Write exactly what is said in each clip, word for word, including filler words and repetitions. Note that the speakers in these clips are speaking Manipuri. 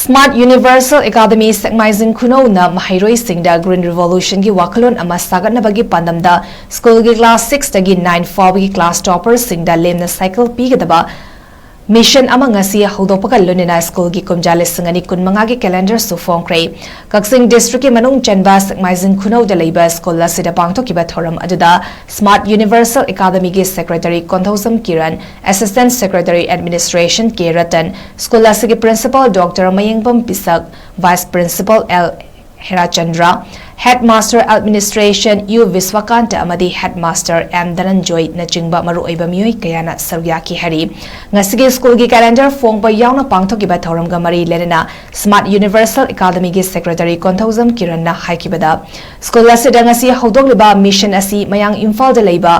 Smart Universal Academy ꯁꯦꯛꯃꯥꯏꯖꯤꯡ ꯈꯨꯅꯧꯅ ꯃꯍꯩꯔꯣꯏꯁꯤꯡꯗ Green Revolutionꯒꯤ ꯋꯥꯈꯜꯂꯣꯟ ꯑꯃ ꯁꯥꯒꯠꯅꯕꯒꯤ ꯄꯥꯟꯗꯝꯗ ꯁ꯭ꯀꯨꯜꯒꯤ class sixꯇꯒꯤ nine ꯐꯥꯎꯕꯒꯤ class topperꯁꯤꯡꯗ ꯂꯦꯝꯅ ꯁꯥꯏꯀꯜ ꯄꯤꯒꯗꯕ mission ꯑꯃ ꯉꯁꯤ ꯍꯧꯗꯣꯛꯄꯒ ꯂꯣꯏꯅꯅ ꯁ꯭ꯀꯨꯜꯒꯤ ꯀꯨꯝꯖꯥ ꯂꯤꯁꯤꯡ ꯑꯅꯤ ꯀꯨꯟꯃꯉꯥꯒꯤ calendarꯁꯨ ꯐꯣꯡꯈ꯭ꯔꯦ꯫ ꯀꯛꯆꯤꯡ districtꯀꯤ ꯃꯅꯨꯡ ꯆꯟꯕ ꯁꯦꯛꯃꯥꯏꯖꯤꯡ ꯈꯨꯅꯧꯗ ꯂꯩꯕ ꯁ꯭ꯀꯨꯜ ꯑꯁꯤꯗ ꯄꯥꯡꯊꯣꯛꯈꯤꯕ ꯊꯧꯔꯝ ꯑꯗꯨꯗ Smart Universal Academyꯒꯤ secretary Konthoujam Kiran, assistant secretary administration K Ratan, school ꯑꯁꯤꯒꯤ principal Doctor Mayengbam Pishak, vice principal L Herachandra, headmaster administration U Biswakanta ꯑꯃꯗꯤ headmaster ꯑꯦꯝ ꯙꯅꯟꯖꯣꯏꯅꯆꯤꯡꯕ ꯃꯔꯨꯑꯣꯏꯕ ꯃꯤꯑꯣꯏ ꯀꯌꯥꯅ ꯁꯔꯨꯛ ꯌꯥꯈꯤ ꯍꯥꯏꯔꯤ꯫ ꯉꯁꯤꯒꯤ ꯁ꯭ꯀꯨꯜꯒꯤ calendar ꯐꯣꯡꯕ ꯌꯥꯎꯅ ꯄꯥꯡꯊꯣꯛꯈꯤꯕ ꯊꯧꯔꯝꯒ ꯃꯔꯤ ꯂꯩꯅꯅ Smart Universal Academyꯒꯤ secretary ꯀꯣꯟꯊꯧꯖꯝ ꯀꯤꯔꯟꯅ ꯍꯥꯏꯈꯤꯕꯗ, ꯁ꯭ꯀꯨꯜ ꯑꯁꯤꯗ ꯉꯁꯤ ꯍꯧꯗꯣꯛꯂꯤꯕ mission ꯑꯁꯤ ꯃꯌꯥꯡ ꯏꯝꯐꯥꯜꯗ ꯂꯩꯕ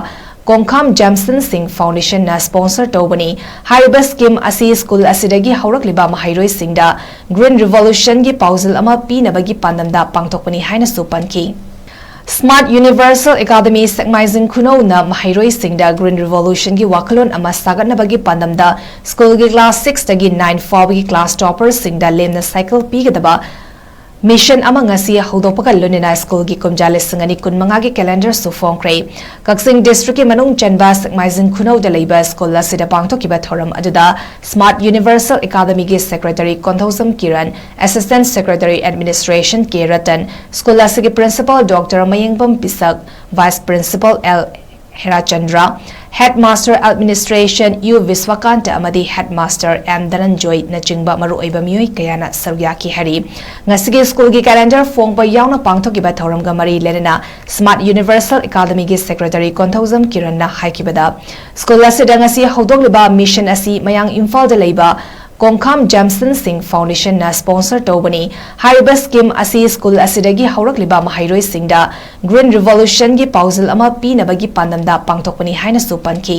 ꯀꯣꯡꯈꯥꯝ ꯖꯦꯝꯁꯟ ꯁꯤꯡ ꯐꯥꯎꯟꯗꯦꯁꯟꯅ sponsor ꯇꯧꯕꯅꯤ꯫ ꯍꯥꯏꯔꯤꯕ scheme ꯑꯁꯤ ꯁ꯭ꯀꯨꯜ ꯑꯁꯤꯗꯒꯤ ꯍꯧꯔꯛꯂꯤꯕ ꯃꯍꯩꯔꯣꯏꯁꯤꯡꯗ Green Revolutionꯒꯤ ꯄꯥꯎꯖꯦꯜ ꯑꯃ ꯄꯤꯅꯕꯒꯤ ꯄꯥꯟꯗꯝꯗ ꯄꯥꯡꯊꯣꯛꯄꯅꯤ ꯍꯥꯏꯅꯁꯨ ꯄꯟꯈꯤ꯫ Smart Universal Academy ꯁꯦꯛꯃꯥꯏꯖꯤꯡ ꯈꯨꯅꯧꯅ ꯃꯍꯩꯔꯣꯏꯁꯤꯡꯗ Green Revolutionꯒꯤ ꯋꯥꯈꯜꯂꯣꯟ ꯑꯃ ꯁꯥꯒꯠꯅꯕꯒꯤ ꯄꯥꯟꯗꯝꯗ ꯁ꯭ꯀꯨꯜꯒꯤ class sixꯇꯒꯤ nine ꯐꯥꯎꯕꯒꯤ class topperꯁꯤꯡꯗ ꯂꯦꯝꯅ ꯁꯥꯏꯀꯜ ꯄꯤꯒꯗꯕ mission ꯑꯃ ꯉꯁꯤ ꯍꯧꯗꯣꯛꯄꯒ ꯂꯣꯏꯅꯅ ꯁ꯭ꯀꯨꯜꯒꯤ ꯀꯨꯝꯖꯥ ꯂꯤꯁꯤꯡ ꯑꯅꯤ ꯀꯨꯟꯃꯉꯥꯒꯤ calendarꯁꯨ ꯐꯣꯡꯈ꯭ꯔꯦ꯫ ꯀꯛꯆꯤꯡ districtꯀꯤ ꯃꯅꯨꯡ ꯆꯟꯕ ꯁꯦꯛꯃꯥꯏꯖꯤꯡ ꯈꯨꯅꯧꯗ ꯂꯩꯕ ꯁ꯭ꯀꯨꯜ ꯑꯁꯤꯗ ꯄꯥꯡꯊꯣꯛꯈꯤꯕ ꯊꯧꯔꯝ ꯑꯗꯨꯗ Smart Universal Academyꯒꯤ secretary Konthoujam Kiran, assistant secretary administration K Ratan, school ꯑꯁꯤꯒꯤ principal Doctor Mayengbam Pishak, vice principal L Herachandra, headmaster administration U Biswakanta ꯑꯃꯗꯤ headmaster ꯑꯦꯝ ꯙꯅꯟꯖꯣꯏꯅꯆꯤꯡꯕ ꯃꯔꯨꯑꯣꯏꯕ ꯃꯤꯑꯣꯏ ꯀꯌꯥꯅ ꯁꯔꯨꯛ ꯌꯥꯈꯤ ꯍꯥꯏꯔꯤ꯫ ꯉꯁꯤꯒꯤ ꯁ꯭ꯀꯨꯜꯒꯤ calendar ꯐꯣꯡꯕ ꯌꯥꯎꯅ ꯄꯥꯡꯊꯣꯛꯈꯤꯕ ꯊꯧꯔꯝꯒ ꯃꯔꯤ ꯂꯩꯅꯅ Smart Universal Academyꯒꯤ secretary ꯀꯣꯟꯊꯧꯖꯝ ꯀꯤꯔꯟꯅ ꯍꯥꯏꯈꯤꯕꯗ, ꯁ꯭ꯀꯨꯜ ꯑꯁꯤꯗ ꯉꯁꯤ ꯍꯧꯗꯣꯛꯂꯤꯕ mission ꯑꯁꯤ ꯃꯌꯥꯡ ꯏꯝꯐꯥꯜꯗ ꯂꯩꯕ ꯀꯣꯡꯈꯥꯝ ꯖꯦꯝꯁꯟ ꯁꯤꯡ ꯐꯥꯎꯟꯗꯦꯁꯟꯅ sponsor ꯇꯧꯕꯅꯤ꯫ ꯍꯥꯏꯔꯤꯕ scheme ꯑꯁꯤ ꯁ꯭ꯀꯨꯜ ꯑꯁꯤꯗꯒꯤ ꯍꯧꯔꯛꯂꯤꯕ ꯃꯍꯩꯔꯣꯏꯁꯤꯡꯗ Green Revolutionꯒꯤ ꯄꯥꯎꯖꯦꯜ ꯑꯃ ꯄꯤꯅꯕꯒꯤ ꯄꯥꯟꯗꯝꯗ ꯄꯥꯡꯊꯣꯛꯄꯅꯤ ꯍꯥꯏꯅꯁꯨ ꯄꯟꯈꯤ꯫